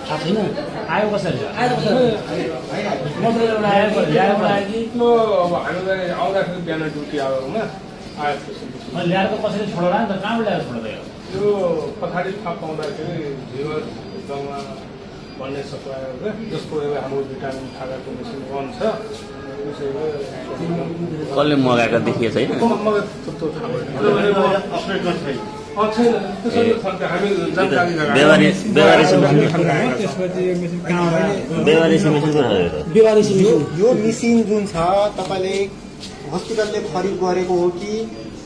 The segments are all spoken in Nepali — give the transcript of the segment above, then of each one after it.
थाहा छैन आयो कसरी आएर मन्त्रीले ल्याएको लागि अब हामीलाई आउँदाखेरि बिहान ड्युटी आएकोमा आएको ल्याएर त कसरी छोडेर नि त कहाँबाट ल्याएर छोड्दै हो यो पछाडि थाहा पाउँदाखेरि झिवर गाउँमा भन्ने सप्लायर जसको एउटा हाम्रो भिटामिन थाकाको मेसिन 1 छ कसले मगाएको देखिएको छैन मलाई त्यस्तो थाहा भएन छैन त्यसरी हामी जानकारी यो मिसिन जुन छ तपाईँले हस्पिटलले खरिद गरेको हो कि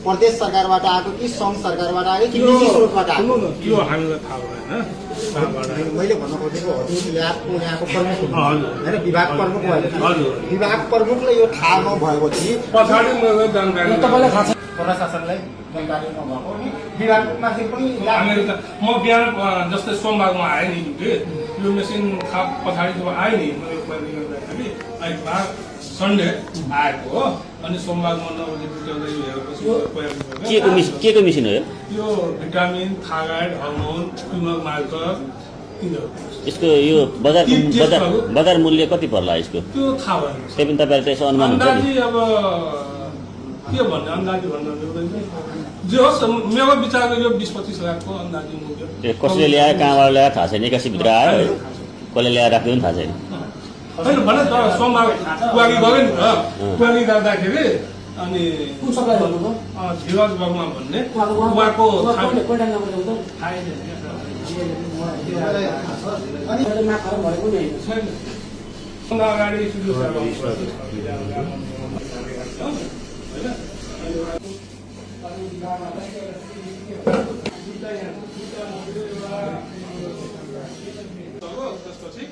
प्रदेश सरकारबाट आएको कि सङ्घ सरकारबाट आयो कि निजी स्रोतबाट आएको यो हामीलाई थाहा भएन मैले भन्न खोजेको हजुरले यहाँको प्रमुख होइन विभाग प्रमुख भयो विभाग प्रमुखले यो थाहा नभएपछि पछाडि मैले जानकारी तपाईँलाई थाहा छ प्रशासनलाई जानकारी नभएको विभागमा चाहिँ पनि हामीहरू त म बिहान जस्तै सोमबारमा आएँ नि कि यो मेसिन थाप पछाडि जब आएँ नि मैले प्रयोग गर्दाखेरि आइतबार सन्डे आएको हो अनि सोमबारमा 9 बजे बिताउँदै हेरेपछि के को मिसिन हो यो vitamin thyroid hormone tumour marker यसको यो बजार मूल्य कति पर्ला यसको त्यो थाहा भएन त्यही पनि तपाईँहरू त्यसो अनुमान हुन्छ नि अन्दाजी अब के भन्ने अन्दाजी भन्न मिल्दैन जे होस् मेरो विचारमा यो 20-25 लाखको अन्दाजी मूल्य त्यो कसले ल्यायो कहाँबाट ल्यायो थाहा छैन 81 भित्र आयो कसले ल्याएर राख्यो पनि थाहा छैन होइन भने त सोमबार कुवारी गऱ्यो नि त कुवारी गर्दाखेरि अनि कुन सप्लाई भन्नु धीरज वर्मा भन्ने उहाँको अगाडि त्यसपछि